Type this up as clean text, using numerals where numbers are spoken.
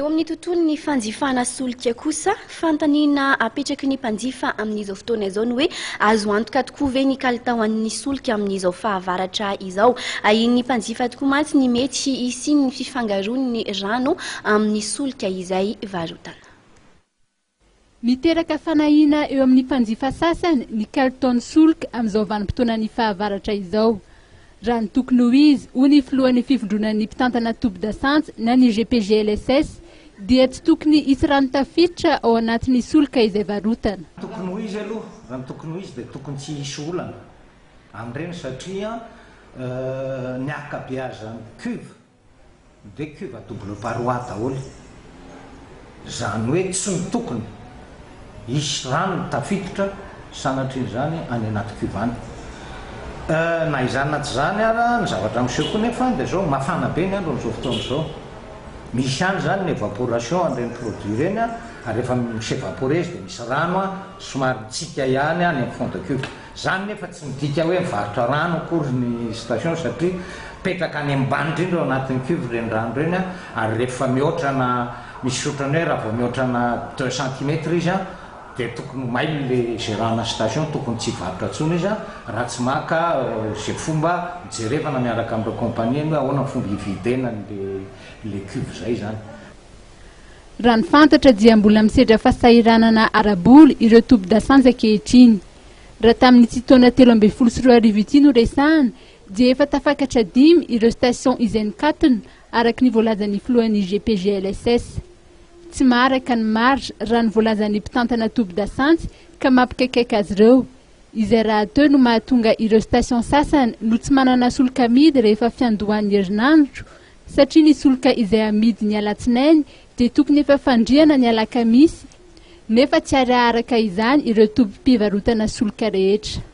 Eo amin'ny tontolon'ny fanjifana solika kosa, fanontaniana apetraky ny mpanjifa amin'izao fotoana izao ny hoe azo antoka tokoa ve ny kalitaon'ny solika amin'izao fahavaratra izao? Ahian'ny mpanjifa tokoa mantsy ny mety hisian'ny fifangaroan'ny rano amin'ny solika izay varotana. Miteraka fanahiana eo amin'ny mpanjifa sasany ny kalitaon'ny solika amin'izao vanim-potoanan'ny fahavaratra izao. Raha ny tokony ho izy, hoy ny filohan'ny fivondronan'ny mpitantana tobi-dasantsy na ny GPGLSS, dia tsy tokony hisy rano tafiditra ao anatin'ny solika izay varotana. Tokony ho izy aloha, raha ny tokony ho izy dia tokony tsy hisy olana amin'ireny satria ny ankabeazan'ny cuve De cuve à double paroi daholo. Izany hoe tsy ny tokony hisy rano tafiditra sanatrian'izany any anaty cuve any. Na izany na tsy izany ara, ny zavatra miseho koa nefa dia izao, mafana be ny andro amin'izao fotoana izao. Misy ihany izany ny évaporation an'ireny produit ireny ary rehefa mi-s'évaporer izy dia misy rano somary mitsika ihany any amin'ny fond de cuve. Izany nefa tsy midika hoe mivarotra rano akory ny station satria mipetraka any ambany indrindra ao anatin'ny cuve ireny rano ireny ary rehefa mihoatra na misy otrany hoe raha vao mihoatra na deux centimètres izy dia tokony ho mailo le gérant-na station tokony tsy hivarotra intsony izy raha tsy maka izay fomba hijerevana miaraka amin'ireo compagnie ny hoe ahoana ny fomba hi-videna an'le le cuve izay izany. Raha ny fantatra dia mbola misedra fahasahiranana ara-bola ireo tobi-dasantsy ankehitriny. Raha tamin'ity taona 2013 ity no resahana dia efa tafakatra dimy ireo station izay nikatona araka ny voalazan'ny filohan'ny GPGLSS. Tsy maharaka ny marge raha ny voalazan'ny mpitantana tobi-dasantsy ka mampikaikaika azy ireo. Izay rahateo no mahatonga ireo station sasany no tsy manana solika amidy rehefa fiandohan'ny herinandro satria ny solika izay amidy ny alatsinainy dia tokony efa fandrihana ny alakamisy nefa tsy ary araka izany ireo tobim-pivarotana solika rehetra.